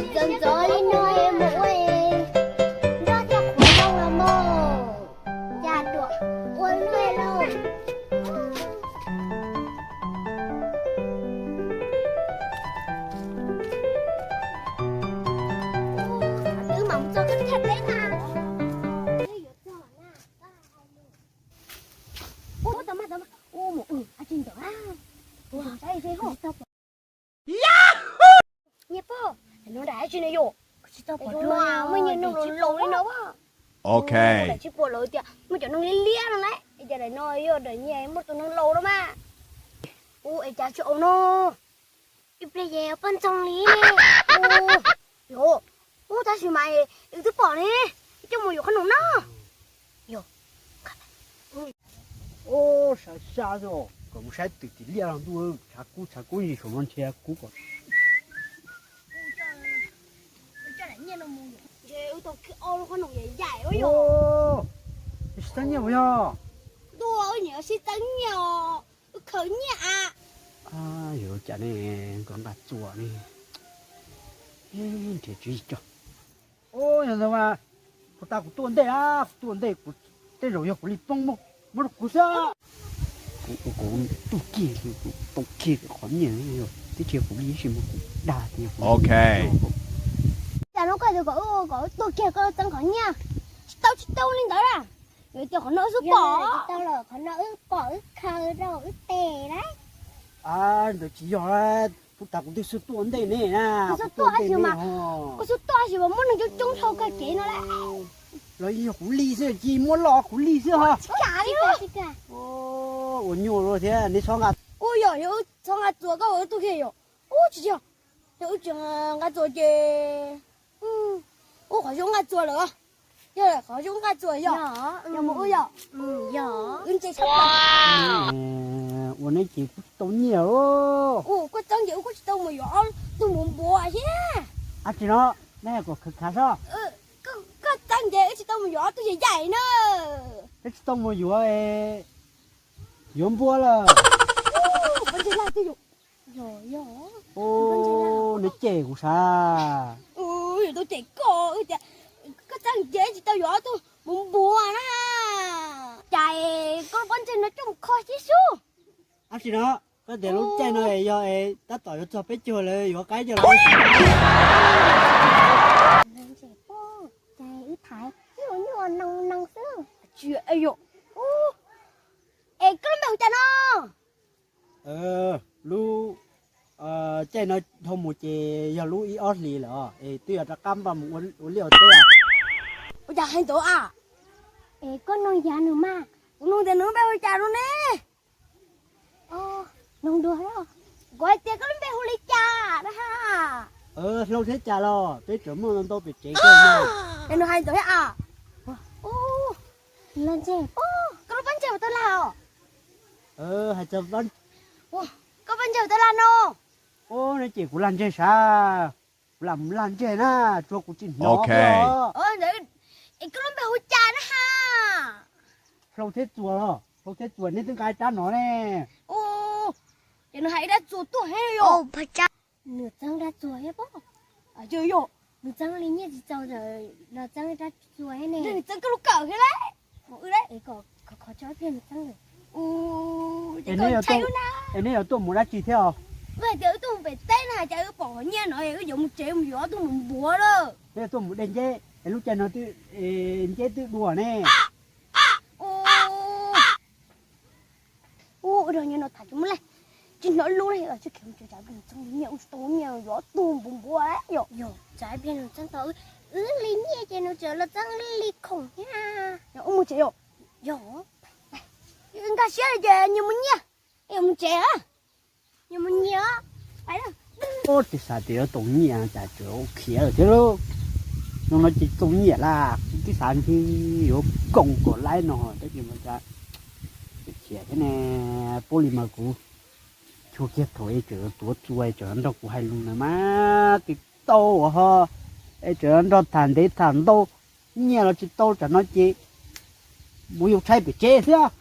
Ntxov ntxov li no es mus ua es nroj thiaj qhuav zoo los mas. Cas ruam ua luaj lauj. Twb mam mus txog koj thiaj teb na. Ua tau mas tau mas ua mus ab tsi ntawd a. Ua saib seb ho. Nyias pog, no nram ab tsi ne yom? Tsis tau pom dua, muaj nyias noog laus laus li no. Ok. Daim tsis pom lawv tias muaj cov noog liab liab no na. Es cas daim no yog daim nyias muaj tus neeg laus no mas. Ua es cas tsis au no. Ib pliag ces poj ntxoog li. Yog, ub tab sis mas wb twb pom ne, coj mus yuav qhob noom no. Yog. Ub, sab sab xwb, kom mus saib twm tim liaj los ntuj, tshav kub tshav kub yim saum no ntshe kub kom. Wb tau kiag ob lub qhob noom yaim yaim ua yog. Wb sib txeeb nyiaj puas yog? Ntuj, wb niam sib txeeb nyiaj os, wb khaws nyiaj a. Yog cas ne, nkawd nqa txuas ne, nrhiav tswv yim coj. Ub, yog ntawd mas, puag ta kuv tuaj ntej a, kuv tuaj ntej, kuv tej zaum yog kuv li poob muab rau kuv xwb. Kuv, kuv tuaj kiag, kuv tuaj kiag qhov nyiaj, twb tsis yog kuv li, tab sis mas kuv dag tias kuv. Ok. Cas no koj tias kom, kom wb tuaj kiag koj txeeb qhov nyiaj, tsis tau tsis tau li ntawd na. Yog tias qhov no wb xub pom, tsis tau los qhov no wb pom wb khaws rau wb tes lawm. Ntawd tsis yog, puag ta kuv twb xub tuaj ntej ne na. Kuv xub tuaj tab sis mas, kuv xub tuaj tab sis mas muaj neeg coob coob dhau kag kev no lawm. Los yog kuv li xwb, cia muab los kuv li xwb ho. Tsis kam li. Ua nyuaj luaj thiab, neb txhob nqa. Ub, yog, yog wb txhob nqa txuas koj ua wb tuaj kiag yom. Ub, tsis yog, yog wb tsis nqa txuas ces ub qhov zoo nqa txuas lawm. Yog qhov zoo nqa txuas yog, yog mus ub yog. Wb ntse tshaj plaws. Ua neb ces kuj tsis tau nyiaj os. Ub, kuj txeeb ces wb kuj tsis tau mus yuav ob tug npuav npuav thiab. Ab tsi no, neb kom khav khav soj. Koj txeeb ces wb tsis tau mus yuav ob tug yaim yaim na. Wb tsis tau mus yuav yuav npua lawm. Ub, neb cem kuv sav. Yog tau cem koj tias koj txeeb ces tsis tau yuav ob tug mus npuav na. Cas koj lub pob ntseg no coj mus kho xib xub. Ab tsi no, koj tias lub caij no yog tab tom yuav txog peb caug lawm yuav qaib coj los. Cas wb thaiv nyuaj nyuaj noo noo xwb. Tsis, es koj lub npe hu cas no? Lub caij no dhau mus ces yog lub ib ob hlis lawm os, es twb yuav rov qab npaj mus ua liaj ua teb. Ua cas hais ntawd a? Es koj noog yav nws mas, kuv noog tias nws lub npe hu cas no ne. Noog dua, kuv hais tias koj lub npe hu li cas na ha? Hlau thiab cas los peb tseem muaj ntau pem tsev koj. Es nws hais ntawd thiab a? Los ntseg, koj lub pob ntseg ua tau lag os? Hais txog, koj pob ntseg ua tau lag no? Neb cem kuv lag ntseg sav, kuv lam mus lag ntseg na, tsuas kuv tsis hnov. Es koj lub npe hu cas na ha? Hlau thiab txuas los, hlau thiab txuas neb twb nqa ib rab no ne. Ces nws hais ib rab txuas tuaj thiab yom. Nws txeeb rab txuas thiab pob. Yog, nws txeeb li nyiaj tsis txaus los txeeb rab txuas thiab ne. Nws txeeb koj lub kawm thiab lauj. Kom khov khov tso ib pliag nws txeeb. Es neb yuav tuaj mus dab tsi thiab os? Wb hais tias wb tuaj mus pem teb na, cas wb pom qhov nyiaj no wb yuav mus tsev mus yuav ob tug npuav npuav lawm. Neb yuav tuaj mus de nceb, es lub caij no nceb twb dua ne. Ub, wb rau nyiaj no tham tsis muaj leej, tsis hnov lus li, tsis khiav mus tsev, tsam nws txeeb li nyiaj wb tsis tau nyiaj yuav ob tug npuav npuav yom. Yog, tsam ib pliag nws txeeb tau wb li nyiaj ces nws tseem los txeeb wb li khoom thiab. Yog, wb mus tsev yom. Yog, nkag siab li ces nyias mus nyiaj, yuav mus tsev a, nyias mus nyiaj. Ub, twb xav tias yuav tau nyiaj cas tseem khiav lawm thiab lauj. No no ces tau nyiaj lawm, kuv twb xav ntshe yuav koom kom laib no tab sis mas cas khiav thiab ne. Pub li mas kuv Tsuag kiag thaum es tseem tuav txuas es tseem nrog kuv hais lus na mas tsis tau ho, es tseem nrog tham ntev tham ntau, nyiaj los tsis tau tsam no ces mus yug tshaib pem tsev xwb.